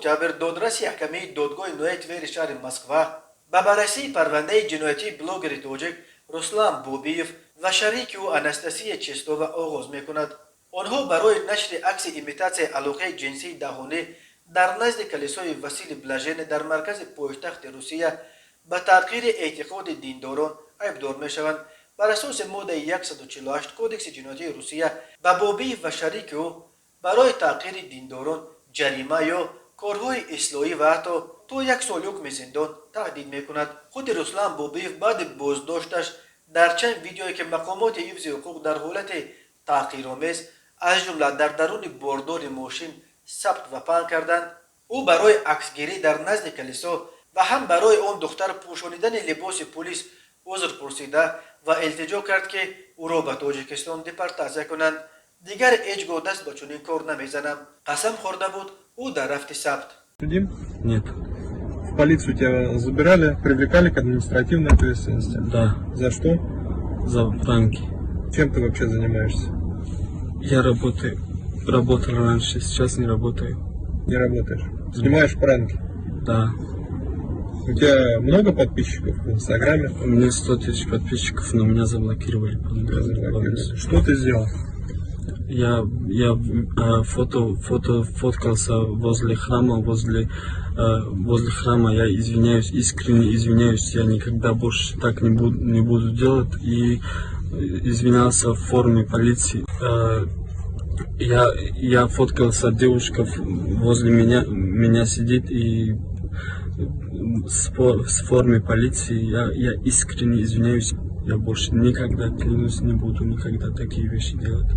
октябр додраси ҳакамии додгоҳи ноҳияи Твери шаҳри Москва ба баррасии парвандаи ҷиноятии блогери тоҷик Руслан Бобиев ва шарики ӯ Анастасия Чистова оғоз мекунад. Онҳо барои нашри акси имитатсияи алоқаи ҷинсии даҳонӣ дар назди калисои Василий Блаженный дар маркази пойтахти Русия ба таҳқири эътиқоди диндорон айбдор мешаванд. Бар асоси моддаи 148 Кодекси ҷиноятии Русия ба Бобиев ва шарики ӯ барои таҳқири диндорон ҷарима ё корҳои ислоҳӣ ва ҳатто то як сол ҳукми зиндон таҳдид мекунад. Худи Руслан Бобиев баъди боздошташ дар чанд видеое, ки мақомоти ҳифзи ҳуқуқ дар ҳолати таҳқиромез, аз ҷумла дар даруни бордори мошин сабт ва паҳн карданд, ӯ барои аксгирӣ дар назди калисо ва ҳам барои он духтар пӯшонидани либоси пулис узр пурсида ва илтиҷо кард, ки ӯро ба Тоҷикистон депортатсия кунанд. «Дигар ҳеҷ гоҳ даст ба чунин кор намезанам», қасам хӯрда буд ӯ дар рафти сабт. Судим? Нет. В полицию тебя забирали, привлекали к административной ответственности? Да. За что? За пранки. Чем ты вообще занимаешься? Я работаю. Работал раньше, сейчас не работаю. Не работаешь? Снимаешь пранки? Да. У тебя много подписчиков в Инстаграме? У меня 100 тысяч подписчиков, но меня заблокировали. Тебя заблокировали. Что ты сделал? Я фото фоткался возле храма, возле храма. Я извиняюсь, искренне извиняюсь. Я никогда больше так не буду делать. И извинялся в форме полиции. Я фоткался, девушка возле меня сидит и с форме полиции. Я искренне извиняюсь. Я больше никогда, клянусь, не буду никогда такие вещи делать.